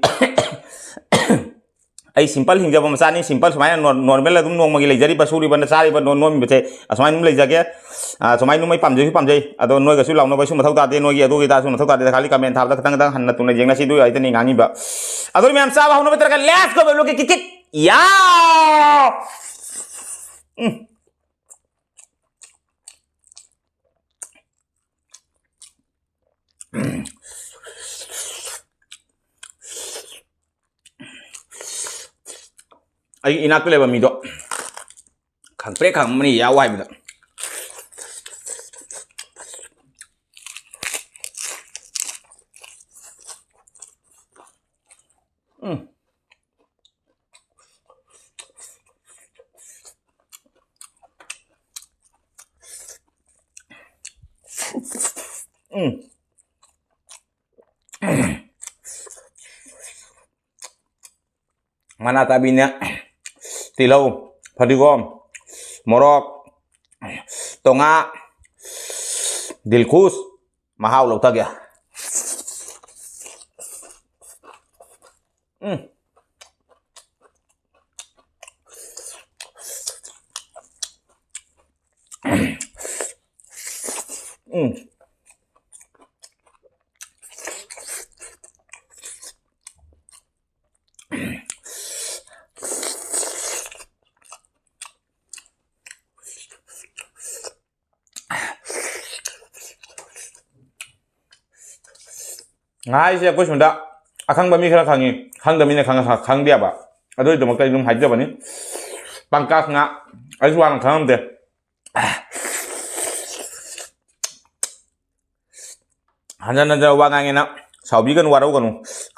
ꯑꯩ simple ꯍꯤꯡꯖꯕ ꯃꯆꯥꯅꯤ, simple ꯁꯨꯃꯥꯏꯅ ꯅꯣꯔ-, normal ꯑꯗꯨꯝ ꯅꯣꯡꯃꯒꯤ ꯂꯩꯖꯔꯤꯕ, ꯁꯨꯔꯤꯕ, ꯆꯥꯔꯤꯕ, ꯅꯣ-, ꯅꯣꯝꯃꯤꯕꯁꯦ ꯑꯁꯨꯃꯥꯏꯅ ꯑꯗꯨꯝ ꯂꯩꯖꯒꯦ꯫ ꯑ, ꯁꯨꯃꯥꯏꯅ ꯑꯗꯨꯝ ꯑꯩ ꯄꯥꯝꯖꯩꯁꯨ ꯄꯥꯝꯖꯩ, ꯑꯗꯣ ꯅꯣꯏꯒꯁꯨ ꯂꯥꯎꯅꯕꯁꯨ ꯃꯊꯧ ꯇꯥꯗꯦ, ꯅꯣꯏꯒꯤ ꯑꯗꯨꯒꯤ ꯑꯗꯥꯁꯨ ꯃꯊꯧ ꯇꯥꯗꯦ, ꯈꯥꯂꯤ comment ꯊꯥꯕꯗ ꯈꯤꯇꯪ ꯈꯤꯇꯪ ꯍꯟꯅ ꯇꯨꯅ ꯌꯦꯡꯅꯁꯤ, ꯑꯗꯨ ꯑꯩꯗꯅꯤ ꯉꯥꯡꯉꯤꯕ꯫ ꯑꯗꯨ ꯃꯌꯥꯝ ꯆꯥꯕ ꯍꯧꯅꯕ ꯇꯧꯔꯒ let's go, ꯕꯦꯕꯤ ꯂꯣꯀꯦ ꯀꯤꯠ ꯀꯤꯠ꯫ ꯌꯥ! ꯎꯝ꯫ ꯑꯩꯒꯤ ꯏꯅꯥꯛꯇ ꯂꯩꯕ ꯃꯤꯗꯣ ꯈꯪꯄ꯭ꯔꯦꯛ ꯈꯪꯉꯝꯃꯅꯤ ꯌꯥꯎ ꯍꯥꯏꯕꯗ꯫ ꯎꯝ꯫ ꯎꯝ꯫ ꯃꯅꯥ ꯀꯥꯕꯤꯅꯦ, ꯇꯤꯜꯍꯧ, ꯐꯗꯤꯒꯣꯝ, ꯃꯣꯔꯣꯛ, ꯇꯣꯉꯥ, ꯗꯤꯜꯈꯨꯁ, ꯃꯍꯥꯎ ꯂꯧꯊꯒꯦ꯫ ꯎꯝ꯫ ꯎꯝ꯫ ꯉꯥ ꯍꯥꯏꯁꯦ ꯑꯩꯈꯣꯏ ꯁꯣꯝꯗ ꯑꯈꯪꯕ ꯃꯤ ꯈꯔ ꯈꯪꯉꯤ, ꯈꯪꯗꯕ ꯃꯤꯅ ꯈꯪꯉ-, ꯈꯪꯗꯦꯕ꯫ ꯑꯗꯨꯒꯤꯗꯃꯛꯇ ꯑꯩ ꯑꯗꯨꯝ ꯍꯥꯏꯖꯕꯅꯤ꯫ ꯄꯪꯀꯥꯁ ꯉꯥ ꯑꯩꯁꯨ ꯍꯥꯟꯅ ꯈꯪꯉꯝꯗꯦ꯫ ꯍꯟꯖꯟ ꯍꯟꯖꯟ ꯋꯥ ꯉꯥꯡꯉꯦꯅ ꯁꯥꯎꯕꯤꯒꯅꯨ, ꯋꯥꯔꯧꯒꯅꯨ꯫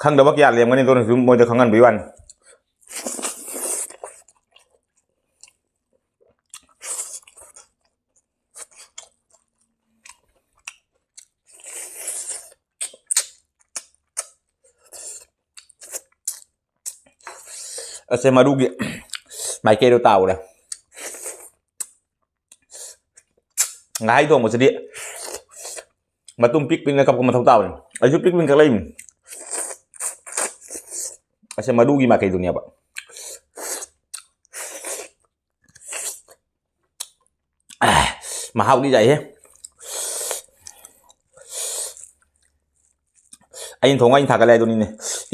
ꯈꯪꯗꯕ ꯀꯌꯥ ꯂꯩꯔꯝꯒꯅꯤ, ꯑꯗꯨꯅꯁꯨ ꯃꯣꯏꯗ ꯈꯪꯍꯟꯕꯒꯤ ꯋꯥꯅꯤ꯫ ꯑꯁꯦ ꯃꯔꯨꯒꯤ ꯃꯥꯏꯀꯩꯗꯣ ꯇꯥꯎꯔꯦ꯫ ꯉꯥꯍꯩ ꯊꯣꯡꯕꯁꯤꯗꯤ ꯃꯇꯨꯝ ꯄꯤꯛ ꯄꯤꯛꯅ ꯀꯛꯄ ꯃꯊꯧ ꯇꯥꯕꯅꯤ꯫ ꯑꯩꯁꯨ ꯄꯤꯛ ꯄꯤꯛꯅ ꯀꯛꯂꯛꯏꯅꯤ꯫ ꯑꯁꯦ ꯃꯔꯨꯒꯤ ꯃꯥꯏꯀꯩꯗꯨꯅꯦꯕ꯫ ꯃꯍꯥꯎꯗꯤ ꯌꯥꯏꯍꯦ꯫ ꯑꯩꯅ ꯊꯣꯡꯉ ꯑꯩꯅ ꯊꯥꯒꯠꯂꯦ ꯍꯥꯏꯗꯨꯅꯤꯅꯦ꯫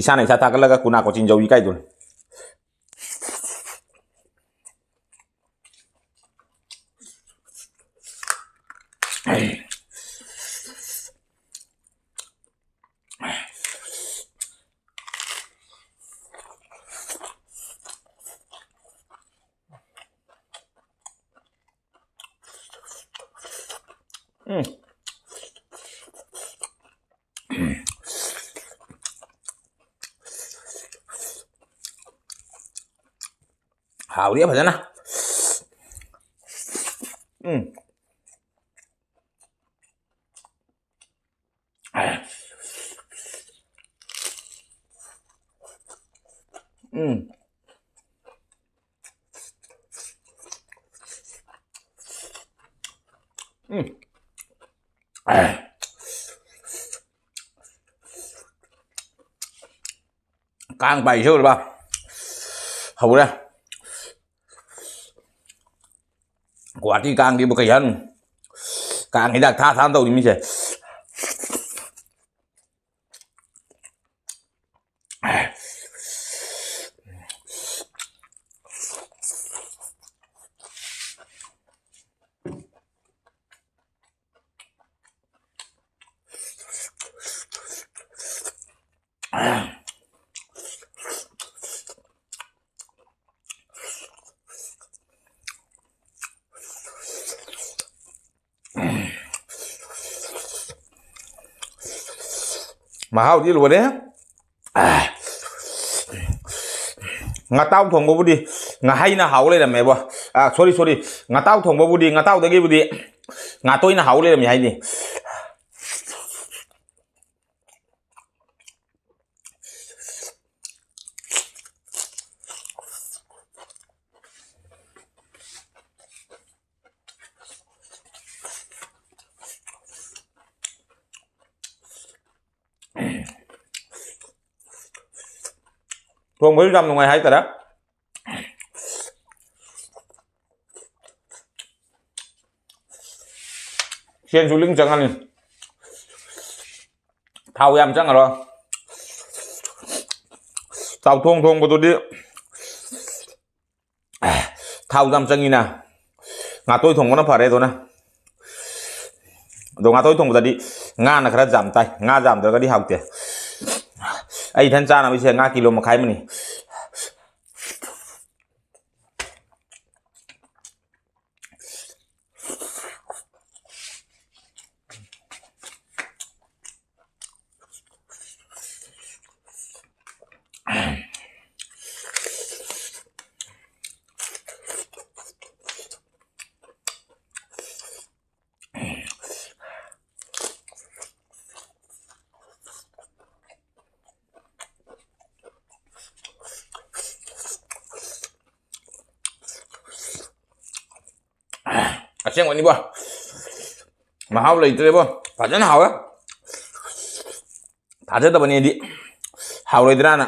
ꯏꯁꯥꯅ ꯏꯁꯥ ꯊꯥꯒꯠꯂꯒ ꯀꯨꯅꯥ ꯀꯣꯆꯤꯟ ꯌꯧꯏ ꯀꯥꯏꯗꯨꯅꯤ꯫ ꯎꯝ꯫ ꯍꯥꯎꯔꯤ ꯐꯖꯅ꯫ ꯎꯝ꯫ ꯎꯝ꯫ ꯎꯝ꯫ ꯀꯥꯡ ꯄꯥꯏꯁꯦ ꯎꯔꯕ? ꯍꯧꯔꯦ꯫ ꯒꯨꯍꯥꯇꯤ ꯀꯥꯡꯗꯤꯕꯨ ꯀꯩ ꯍꯥꯏꯅꯣ? ꯀꯥꯡ ꯍꯤꯗꯥꯛ ꯊꯥ ꯊꯥꯅ ꯇꯧꯔꯤ ꯃꯤꯁꯦ꯫ ꯃꯍꯥꯎꯗꯤ ꯂꯣꯏꯔꯦ꯫ ꯉꯥꯇꯥꯎ ꯊꯣꯡꯕꯕꯨꯗꯤ ꯉꯥꯍꯩꯅ ꯍꯥꯎ ꯂꯩꯔꯝꯃꯦꯕꯣ꯫ ꯑꯥ, sorry, sorry, ꯉꯥꯇꯥꯎ ꯊꯣꯡꯕꯕꯨꯗꯤ, ꯉꯥꯇꯥꯎꯗꯒꯤꯕꯨꯗꯤ ꯉꯥꯇꯣꯏꯅ ꯍꯥꯎ ꯂꯩꯔꯝꯃꯤ ꯍꯥꯏꯅꯤ꯫ ꯊꯣꯡꯕꯁꯨ ꯌꯥꯝ ꯅꯨꯡꯉꯥꯏ ꯍꯥꯏꯇꯥꯔꯦ꯫ ꯁꯦꯟꯁꯨ ꯂꯤꯡ ꯆꯪꯉꯅꯤ꯫ ꯊꯥꯎ ꯌꯥꯝ ꯆꯪꯉꯔꯣꯏ꯫ ꯆꯥꯎꯊꯣꯡ ꯊꯣꯡꯕꯗꯨꯗꯤ ꯊꯥꯎ ꯌꯥꯝ ꯆꯪꯉꯤꯅ꯫ ꯉꯥꯇꯣꯏ ꯊꯣꯡꯕꯅ ꯐꯔꯦ ꯑꯗꯨꯅ꯫ ꯑꯗꯣ ꯉꯥꯇꯣꯏ ꯊꯣꯡꯕꯗꯗꯤ ꯉꯥꯅ ꯈꯔ ꯌꯥꯝ ꯇꯥꯏ꯫ ꯉꯥ ꯌꯥꯝꯗ꯭ꯔꯒꯗꯤ ꯍꯥꯎꯇꯦ꯫ ꯑꯩ ꯏꯊꯟ ꯆꯥꯅꯕꯁꯦ ꯉꯥ ꯀꯤꯂꯣ ꯃꯈꯥꯏ ꯑꯃꯅꯤ꯫ ꯑꯁꯦꯡꯕꯅꯤꯕꯣ, ꯃꯍꯥꯎ ꯂꯩꯇ꯭ꯔꯦꯕꯣ꯫ ꯐꯖꯅ ꯍꯥꯎꯋꯦ꯫ ꯊꯥꯖꯗꯕꯅꯦꯗꯤ ꯍꯥꯎꯔꯣꯏꯗ꯭ꯔꯥꯅ꯫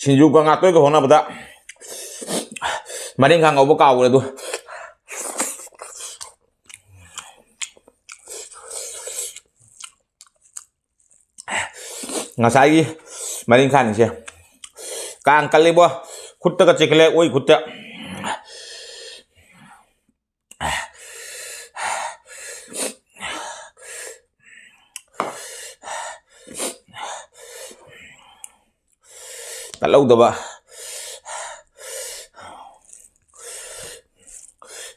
ꯁꯤꯡꯖꯨꯒ ꯉꯥꯇꯣꯏꯒ ꯍꯣꯠꯅꯕꯗ ꯃꯔꯤꯡꯈꯥ ꯉꯧꯕ ꯀꯥꯎꯈ꯭ꯔꯦ ꯑꯗꯨ꯫ ꯉꯁꯥꯏꯒꯤ ꯃꯔꯤꯡꯈꯥꯅꯤꯁꯦ ꯀꯥꯡ ꯀꯜꯂꯤꯕꯣ꯫ ꯈꯨꯠꯇꯒ ꯆꯤꯛꯈꯠꯂꯦ ꯑꯣꯏ ꯈꯨꯠꯇ꯫ ꯇꯠꯍꯧꯗꯕ꯫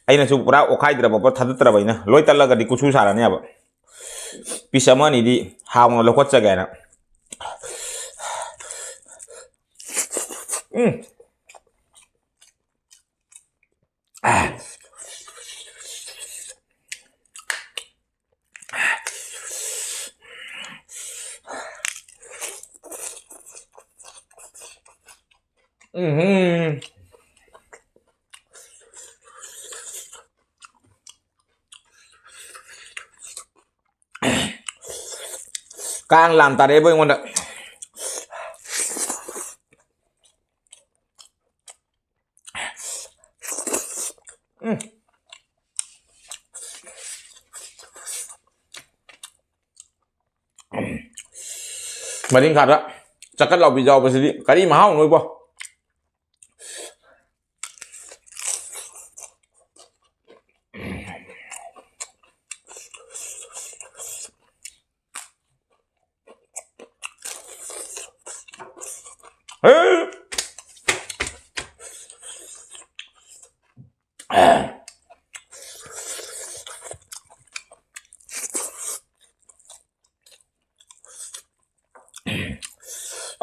ꯑꯩꯅꯁꯨ ꯄꯨꯔꯥ ꯑꯣꯠꯈꯥꯏꯗ꯭ꯔꯕ ꯄꯣꯠ ꯊꯥꯗꯠꯇ꯭ꯔꯕ ꯑꯩꯅ꯫ ꯂꯣꯏ ꯇꯠꯂꯒꯗꯤ ꯀꯨꯁꯨ ꯁꯥꯔꯅꯦꯕ꯫ ꯄꯤꯁ ꯑꯃ ꯑꯅꯤꯗꯤ ꯍꯥꯎꯅ ꯂꯧꯈꯠꯆꯒꯦ ꯍꯥꯏꯅ꯫ ꯎꯝ꯫ ꯎꯝ꯫ ꯀꯥꯡ ꯂꯥꯝ ꯇꯥꯔꯛꯑꯦꯕꯣ ꯑꯩꯉꯣꯟꯗ꯫ ꯎꯝ꯫ ꯃꯔꯤꯡꯈꯥꯗ ꯆꯀꯠ ꯂꯥꯎꯕꯤ ꯌꯥꯎꯕꯁꯤꯗꯤ ꯀꯔꯤ ꯃꯍꯥꯎꯅꯣ ꯏꯕꯣ?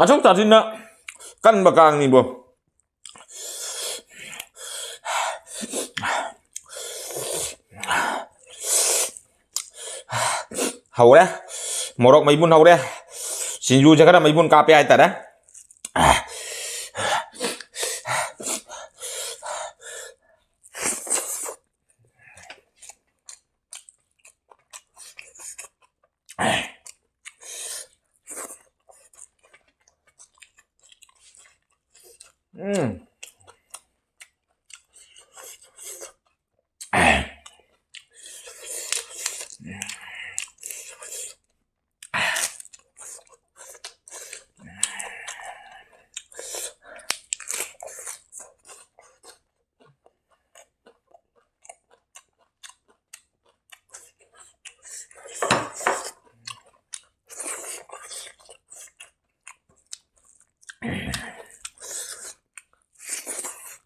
ꯑꯁꯨꯛ ꯁꯥꯊꯤꯅ ꯀꯟꯕ ꯀꯥꯡꯅꯤꯕꯣ꯫ ꯍꯧꯔꯦ꯫ ꯃꯣꯔꯣꯛ ꯃꯩꯕꯨꯟ ꯍꯧꯔꯦ꯫ ꯁꯤꯡꯖꯨꯁꯦ ꯈꯔ ꯃꯩꯕꯨꯟ ꯀꯥꯞꯄꯦ ꯍꯥꯏꯇꯥꯔꯦ꯫ ꯎꯝ꯫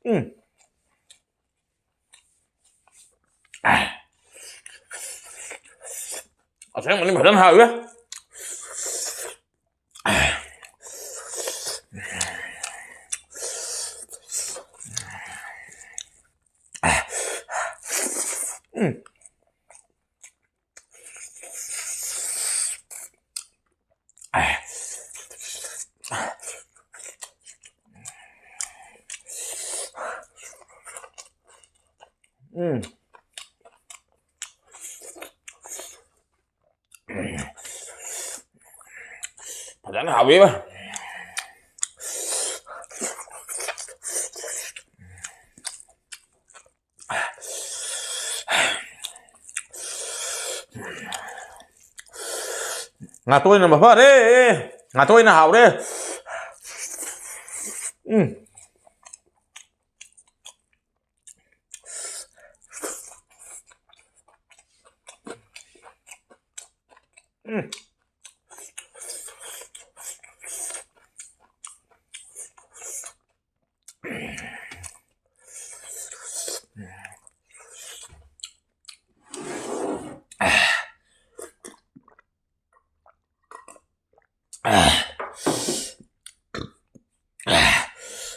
ꯎꯝ꯫ ꯑꯁꯦꯡꯕꯅꯤ ꯐꯖꯅ ꯍꯥꯎꯋꯦ꯫ ꯐꯖꯅ ꯍꯥꯎꯋꯦꯕ꯫ ꯉꯥꯇꯣꯏꯅ ꯃꯐꯔꯦ꯫ ꯉꯥꯇꯣꯏꯅ ꯍꯥꯎꯔꯦ꯫ ꯎꯝ꯫ ꯎꯝ꯫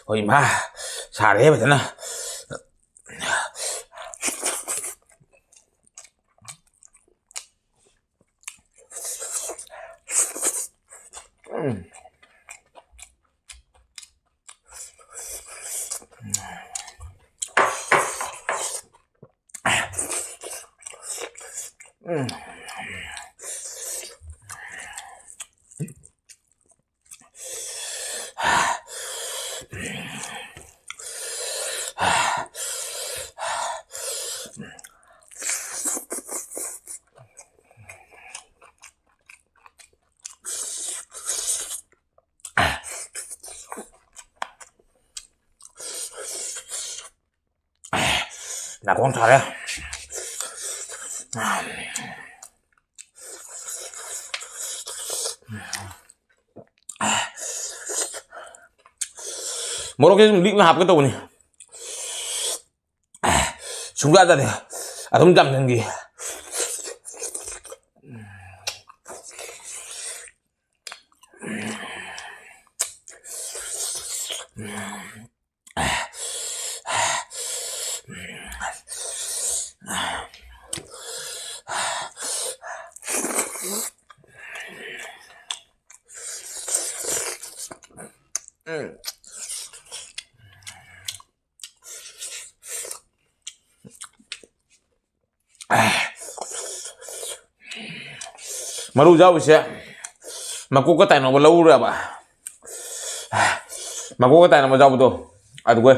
ꯍꯣꯏ ꯏꯃꯥ, ꯁꯥꯔꯦꯍꯦ ꯐꯖꯅ꯫ ꯅꯥꯀꯣꯡ ꯊꯥꯔꯦ꯫ ꯃꯣꯔꯣꯛꯁꯦ ꯁꯨꯝ ꯂꯤꯛꯅ ꯍꯥꯞꯀꯦ ꯇꯧꯕꯅꯤ꯫ ꯁꯨꯡꯌꯥ ꯌꯥꯗꯦ꯫ ꯑꯗꯨꯝ ꯆꯥꯝꯁꯤꯟꯈꯤ꯫ ꯃꯔꯨ ꯌꯥꯎꯔꯤꯁꯦ ꯃꯀꯣꯛꯀ ꯇꯥꯏꯅꯕ ꯂꯧꯔꯨꯔꯕ꯫ ꯃꯀꯣꯛꯀ ꯇꯥꯏꯅꯕ ꯌꯥꯎꯕꯗꯣ꯫ ꯑꯗꯨꯒ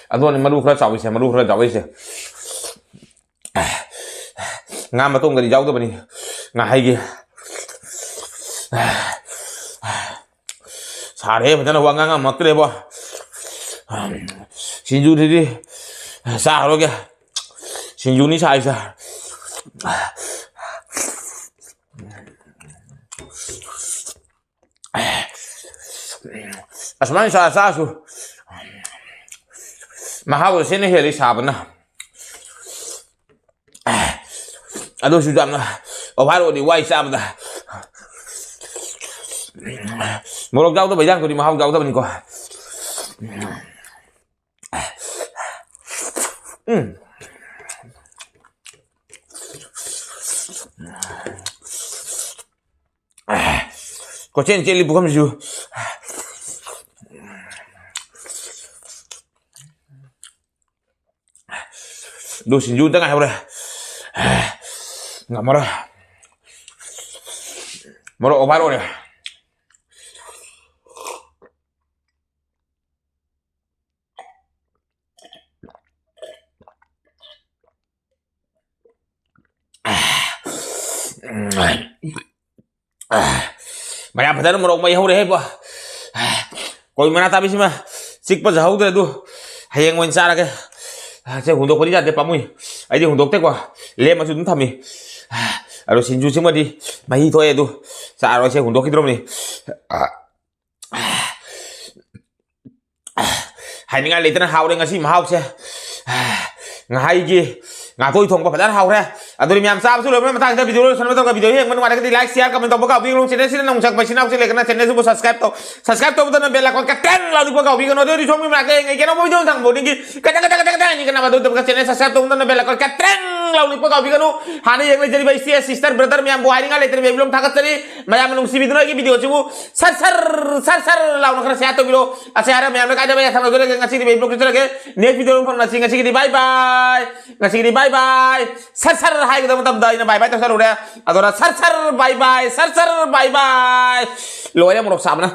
ꯑꯗꯨꯅꯤ ꯃꯔꯨ ꯈꯔ ꯆꯥꯎꯔꯤꯁꯦ, ꯃꯔꯨ ꯈꯔ ꯆꯥꯎꯔꯤꯁꯦ꯫ ꯉꯥ ꯃꯇꯣꯡꯗꯗꯤ ꯌꯥꯎꯗꯕꯅꯤ꯫ ꯉꯥꯍꯩꯒꯤ꯫ ꯁꯥꯔꯦ, ꯐꯖꯅ ꯋꯥ ꯉꯥꯡ ꯉꯝꯃꯛꯇ꯭ꯔꯦꯕꯣ꯫ ꯁꯤꯡꯖꯨꯁꯤꯗꯤ ꯆꯥꯔꯔꯣꯏꯒꯦ꯫ ꯁꯤꯡꯖꯨꯅꯤ ꯁꯥꯏꯁꯦ꯫ ꯑꯁꯨꯃꯥꯏꯅ ꯆꯥ ꯆꯥꯁꯨ ꯃꯍꯥꯎꯗꯣ ꯁꯤꯅ ꯍꯦꯜꯂꯤ ꯁꯥꯕꯅ꯫ ꯑꯗꯨꯁꯨ ꯌꯥꯝꯅ ꯑꯣꯚꯔ ꯑꯣꯏꯗꯤ ꯋꯥꯏ ꯆꯥꯕꯗ꯫ ꯃꯣꯔꯣꯛ ꯌꯥꯎꯗꯕ ꯏꯟꯖꯥꯡꯗꯨꯗꯤ ꯃꯍꯥꯎ ꯌꯥꯎꯗꯕꯅꯤꯀꯣ꯫ ꯎꯝ꯫ ꯀꯣꯏꯆꯦꯟ ꯆꯦꯜꯂꯤ ꯄꯨꯈꯝꯁꯤꯁꯨ꯫ ꯑꯗꯨ ꯁꯤꯡꯖꯨ ꯑꯝꯇ ꯉꯥꯏꯍꯧꯔꯦ꯫ ꯉꯝꯃꯔꯣꯏ꯫ ꯃꯣꯔꯣꯛ ꯑꯣꯚꯔ ꯑꯣꯏꯔꯦ꯫ ꯃꯌꯥꯝ ꯐꯖꯅ ꯃꯣꯔꯣꯛ ꯃꯩ ꯍꯧꯔꯦꯍꯦ ꯏꯕꯣ꯫ ꯀꯣꯕꯤ ꯃꯅꯥ ꯇꯥꯕꯤꯁꯤꯃ ꯆꯤꯛꯄꯁꯨ ꯍꯧꯗ꯭ꯔꯦ ꯑꯗꯨ꯫ ꯍꯌꯦꯡ ꯑꯣꯏꯅ ꯆꯥꯔꯒꯦ꯫ ꯁꯦ ꯍꯨꯟꯗꯣꯛꯄꯗꯤ ꯌꯥꯗꯦ, ꯄꯥꯝꯃꯨꯏ꯫ ꯑꯩꯗꯤ ꯍꯨꯟꯗꯣꯛꯇꯦꯀꯣ꯫ ꯂꯦꯝꯃꯁꯨ ꯑꯗꯨꯝ ꯊꯝꯃꯤ꯫ ꯑꯗꯣ ꯁꯤꯡꯖꯨꯁꯤꯃꯗꯤ ꯃꯍꯤ ꯊꯣꯛꯑꯦ ꯑꯗꯨ꯫ ꯆꯥꯔꯣꯏꯁꯦ, ꯍꯨꯟꯗꯣꯛꯈꯤꯗ꯭ꯔꯣꯕꯅꯤ꯫ ꯍꯥꯏꯅꯤꯡꯉꯥꯏ ꯂꯩꯇꯅ ꯍꯥꯎꯔꯦ ꯉꯁꯤ ꯃꯍꯥꯎꯁꯦ꯫ ꯉꯥꯍꯩꯒꯤ ꯉꯥꯇꯣꯏ ꯊꯣꯡꯕ ꯐꯖꯅ ꯍꯥꯎꯔꯦ꯫ ꯑꯗꯨꯗꯤ ꯃꯌꯥꯝ ꯆꯥꯕꯁꯨ ꯂꯣꯏꯕ ꯃꯇꯥꯡꯗ video ꯂꯣꯏꯁꯟꯕ ꯃꯇꯝꯗ video ꯌꯦꯡꯕ ꯅꯨꯡꯉꯥꯏꯔꯒꯗꯤ like, share, comment ꯇꯧꯕ ꯀꯥꯎꯕꯤꯒꯅꯨ꯫ Channel ꯁꯤꯗ ꯅꯧꯅ ꯆꯪꯉꯛꯄ ꯏꯆꯤꯟ ꯏꯅꯥꯎꯁꯤꯡ ꯂꯩꯔꯒꯅ channel ꯁꯤꯕꯨ subscribe ꯇꯧ꯫ Subscribe ꯇꯧꯕꯗ bell icon ꯀꯇ꯭ꯔꯦꯡ ꯂꯥꯎꯅꯤꯛꯄ ꯀꯥꯎꯕꯤꯒꯅꯨ꯫ ꯑꯗꯨꯗꯤ ꯁꯣꯝꯒꯤ ꯃꯅꯥꯛꯇ ꯌꯦꯡꯉꯩ ꯀꯩꯅꯣ video ꯊꯪꯕ ꯈꯨꯗꯤꯡꯒꯤ ꯀꯇꯪ ꯀꯇꯪ ꯀꯇꯪ ꯀꯇꯪ ꯍꯥꯏꯅꯤ ꯀꯅꯥ ꯑꯗꯨ ꯇꯧꯕ channel subscribe ꯇꯧꯕꯗ bell icon ꯀꯇ꯭ꯔꯦꯡ ꯂꯥꯎꯅꯤꯛꯄ ꯀꯥꯎꯕꯤꯒꯅꯨ꯫ ꯍꯥꯟꯅ ꯌꯦꯡ ꯂꯩꯖꯔꯤꯕ ꯏꯆꯦ sister brother ꯃꯌꯥꯝꯕꯨ ꯍꯥꯏꯅꯤꯡꯉꯥꯏ ꯂꯩꯇ꯭ꯔꯦ, ꯃꯌꯥꯝ ꯊꯥꯒꯠꯆꯔꯤ꯫ ꯃꯌꯥꯝꯅ ꯅꯨꯡꯁꯤꯕꯤꯗꯨꯅ ꯑꯩꯒꯤ video ꯁꯤꯕꯨ ꯁꯔ ꯁꯔ ꯁꯔ ꯁꯔ ꯂꯥꯎꯅ ꯈꯔ share ꯇꯧꯕꯤꯔꯣ꯫ ꯑꯁꯦ ꯍꯥꯏꯔ ꯃꯌꯥꯝꯅ ꯀꯥꯏꯗꯕ ꯌꯥꯊꯪ ꯂꯧꯖꯔꯒꯦ꯫ ꯉꯁꯤꯒꯤꯗꯤ ꯕꯦꯕꯤ ꯕ꯭ꯂꯣꯛ ꯆꯠꯆꯔꯒꯦ꯫ Next video ꯑꯃ ꯐꯪꯅꯁꯤ꯫ ꯉꯁꯤꯒꯤꯗꯤ bye bye꯫ ꯉꯁꯤꯒꯤꯗꯤ bye꯫ ꯕꯥꯏ꯫ ꯁꯔ ꯁꯔ ꯍꯥꯏꯒꯗꯕ ꯃꯇꯝꯗ ꯑꯩꯅ ꯕꯥꯏ ꯕꯥꯏ ꯇꯧꯁꯜꯂꯨꯔꯦ꯫ ꯑꯗꯨꯅ ꯁꯔ ꯁꯔ ꯕꯥꯏ ꯕꯥꯏ, ꯁꯔ ꯁꯔ ꯕꯥꯏ ꯕꯥꯏ꯫ ꯂꯣꯏꯔꯦ ꯃꯣꯔꯣꯛ ꯁꯥꯕꯅ꯫